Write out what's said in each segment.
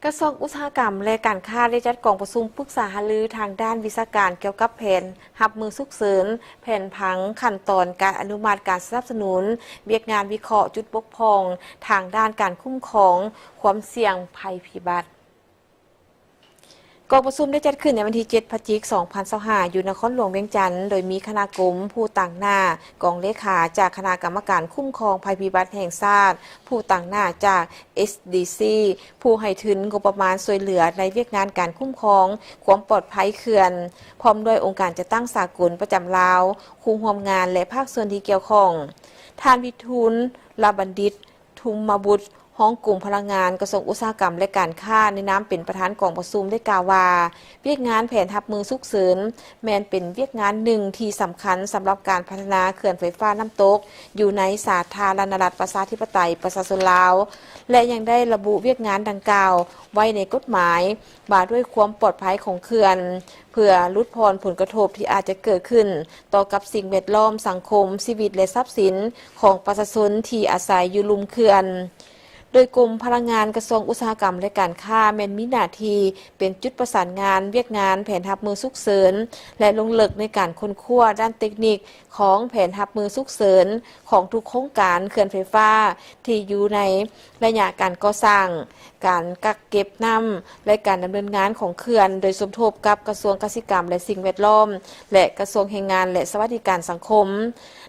ກະຊວງອຸດສາຫະກຳ ແລະ ການຄ້າ ໄດ້ຈັດກອງປະຊຸມປຶກສາຫາລືທາງດ້ານວິຊາການ ກ່ຽວກັບແຜນຮັບມືສຸກເສີນ, ແຜນຜັງ, ຂັ້ນຕອນການອະນຸມັດການສະໜັບສະໜູນວຽກງານວິເຄາະຈຸດບົກຜ່ອງທາງດ້ານການຄຸ້ມຄອງຄວາມສ່ຽງໄພພິບັດ. ກອງປະຊຸມໄດ້ຈັດຂຶ້ນໃນວັນທີເຈັດ ພະຈິກ ສອງພັນຊາວຫ້າ ຢູ່ນະຄອນຫຼວງວຽງຈັນ, ໂດຍມີຄະນະກົມຜູ້ຕາງໜ້າ, ກອງເລຂາຈາກຄະນະກຳມະການຄຸ້ມຄອງໄພພິບັດແຫ່ງຊາດ, ຜູ້ຕາງໜ້າຈາກ ເອສດີຊີ ຜູ້ໃຫ້ທຶນງົບປະມານຊ່ວຍເຫຼືອໃນວຽກງານການຄຸ້ມຄອງຄວາມປອດໄພເຂື່ອນ, ພ້ອມດ້ວຍອົງການຈັດຕັ້ງສາກົນປະຈຳລາວ, ຄູ່ຮ່ວມງານ ແລະ ພາກສ່ວນທີ່ກ່ຽວຂ້ອງ. ທ່ານ ວິທູນ ລະບັນດິດ ທຸມມະບຸດ ຮອງກົມພະລັງງານ ກະຊວງອຸດສາຫະກຳ ແລະ ການຄ້າ ໃນນາມເປັນປະທານກອງປະຊຸມ ໄດ້ກ່າວວ່າ ວຽກງານແຜນຮັບມືສຸກເສີນ ແມ່ນເປັນວຽກງານໜຶ່ງທີ່ສຳຄັນສຳລັບການພັດທະນາເຂື່ອນໄຟຟ້ານ້ຳຕົກ ຢູ່ໃນສາທາລະນະລັດ ປະຊາທິປະໄຕ ປະຊາຊົນລາວ ແລະ ຍັງໄດ້ລະບຸວຽກງານດັ່ງກ່າວໄວ້ໃນກົດໝາຍວ່າດ້ວຍຄວາມປອດໄພຂອງເຂື່ອນ ເພື່ອຫຼຸດຜ່ອນຜົນກະທົບທີ່ອາດຈະເກີດຂຶ້ນຕໍ່ກັບສິ່ງແວດລ້ອມ, ສັງຄົມ, ຊີວິດ ແລະ ຊັບສິນຂອງປະຊາຊົນທີ່ອາໄສຢູ່ລຸ່ມເຂື່ອນ. ໂດຍກົມພະລັງງານ ກະຊວງອຸດສາຫະກຳ ແລະ ການຄ້າ ແມ່ນມີໜ້າທີ່ເປັນຈຸດປະສານງານວຽກງານແຜນຮັບມືສຸກເສີນ ແລະ ລົງເລິກໃນການຄົ້ນຄວ້າດ້ານເຕັກນິກຂອງແຜນຮັບມືສຸກເສີນຂອງທຸກໂຄງການເຂື່ອນໄຟຟ້າທີ່ຢູ່ໃນໄລຍະການກໍ່ສ້າງ, ການກັກເກັບນ້ຳ ແລະ ການດຳເນີນງານຂອງເຂື່ອນ, ໂດຍສົມທົບກັບກະຊວງກະສິກຳ ແລະ ສິ່ງແວດລ້ອມ ແລະ ກະຊວງແຮງງານ ແລະ ສະຫວັດດີການສັງຄົມ.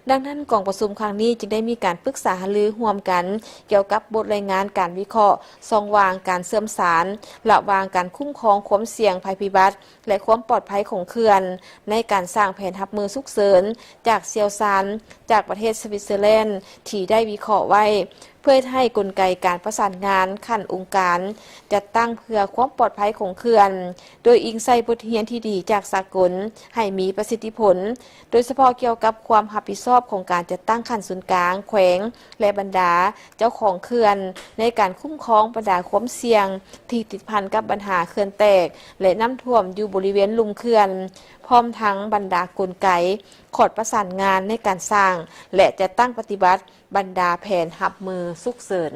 ດັ່ງນັ້ນ, ກອງປະຊຸມຄັ້ງນີ້ຈຶ່ງໄດ້ມີການປຶກສາຫາລືຮ່ວມກັນ ກ່ຽວກັບບົດລາຍງານການວິເຄາະຊ່ອງວ່າງການເຊື່ອມສານລະຫວ່າງການຄຸ້ມຄອງຄວາມສ່ຽງໄພພິບັດ ແລະ ຄວາມປອດໄພຂອງເຂື່ອນ ໃນການສ້າງແຜນຮັບມືສຸກເສີນຈາກຊ່ຽວຊານຈາກປະເທດສະວິດເຊີແລນ ທີ່ໄດ້ວິເຄາະໄວ້ ເພື່ອເຮັດໃຫ້ກົນໄກການປະສານງານຂັ້ນອົງການຈັດຕັ້ງເພື່ອຄວາມປອດໄພຂອງເຂື່ອນ, ໂດຍອີງໃສ່ບົດຮຽນທີ່ດີຈາກສາກົນໃຫ້ມີປະສິດທິຜົນ, ໂດຍສະເພາະກ່ຽວກັບຄວາມຮັບຜິດຊອບຂອງການຈັດຕັ້ງຂັ້ນສູນກາງ, ແຂວງ ແລະ ບັນດາເຈົ້າຂອງເຂື່ອນ ໃນການຄຸ້ມຄອງບັນດາຄວາມສ່ຽງທີ່ຕິດພັນກັບບັນຫາເຂື່ອນແຕກ ແລະ ນ້ຳຖ້ວມຢູ່ບໍລິເວນລຸ່ມເຂື່ອນ, ພ້ອມທັງບັນດາກົນໄກຂອດປະສານງານໃນການສ້າງ ແລະ ຈັດຕັ້ງປະຕິບັດບັນດາແຜນຮັບມືສຸກເສີນ.